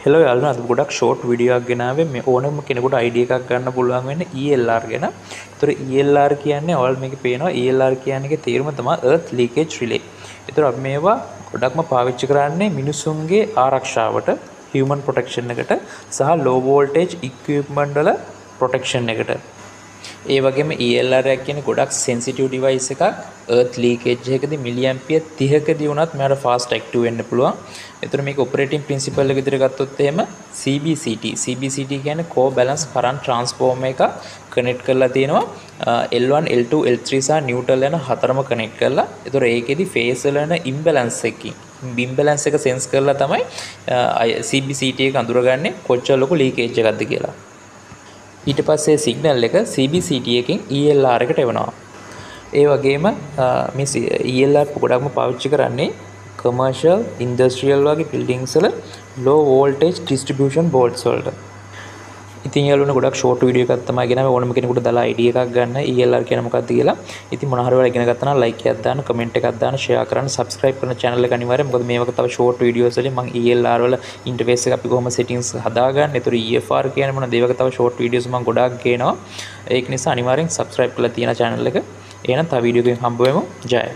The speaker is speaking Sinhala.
හෙලෝ යාළුවනේ, අද ගොඩක් ෂෝට් වීඩියෝ එකක් ගෙනාවේ මේ ඕනම කෙනෙකුට අයිඩියා එකක් ගන්න පුළුවන් වෙන්න ELR ගැන. ඒතර ELR කියන්නේ ඔයාලා මේකේ පේනවා, ELR කියන එකේ තේරුම තමයි Earth Leakage Relay. ඒතර අපි මේවා ගොඩක්ම පාවිච්චි කරන්නේ මිනිසුන්ගේ ආරක්ෂාවට, human protection එකට සහ low voltage equipment වල protection එකට. ඒ වගේම ELR එක කියන්නේ ගොඩක් sensitive device එකක්. Earth leakage එකකදී මිලිඇම්පියර් 30කදී වුණත් මෙයාට fast active වෙන්න පුළුවන්. ඒතර මේක operating principle එක විදිහට ගත්තොත් එහෙම CBCT, CBCT කියන්නේ core balance current transformer එක කනෙක්ට් කරලා තියෙනවා. L1, L2, L3 සහ neutral යන හතරම කනෙක්ට් කරලා. ඒතර ඒකෙදි phase වල යන imbalance එකකින් imbalance එක sense කරලා තමයි CBCT එක අඳුරගන්නේ කොච්චර ලොකු leakage එකක්ද කියලා. ඊට පස්සේ සිග්නල් එක CBCT එකෙන් ELR එකට එවනවා. ඒ වගේම මේ ELR ගොඩක්ම පාවිච්චි කරන්නේ කමර්ෂල්, ඉන්ඩස්ට්‍රියල් වගේ බිල්ඩින්ග්ස් වල low voltage distribution boards වලට. ඉතින් යාළුවනේ, ගොඩක් ෂෝට් වීඩියෝ එකක් තමයි ගෙනාවේ ඕනම කෙනෙකුට දාලා අයිඩියා එකක් ගන්න ELR කියන්නේ මොකක්ද කියලා. ඉතින් මොන හරි වෙලා ඉගෙන ගත්තා නම් ලයික් එකක් දාන්න, කමෙන්ට් එකක් දාන්න, ෂෙයා කරන්න, සබ්ස්ක්‍රයිබ් කරන චැනල් එක අනිවාර්යයෙන්. මොකද මේ වගේ තව ෂෝට් වීඩියෝස් වලින් මම ELR වල ඉන්ටර්ෆේස් එක අපි කොහොම සෙටින්ග්ස් හදාගන්නේ, ඒතර EFR කියන්නේ මොනවද, ඒ වගේ තව ෂෝට් වීඩියෝස් මම ගොඩාක් ගේනවා. ඒක නිසා අනිවාර්යෙන් සබ්ස්ක්‍රයිබ් කරලා තියෙන චැනල් එක. එහෙනම් තව වීඩියෝ එකකින් හම්බ වෙමු. ජය.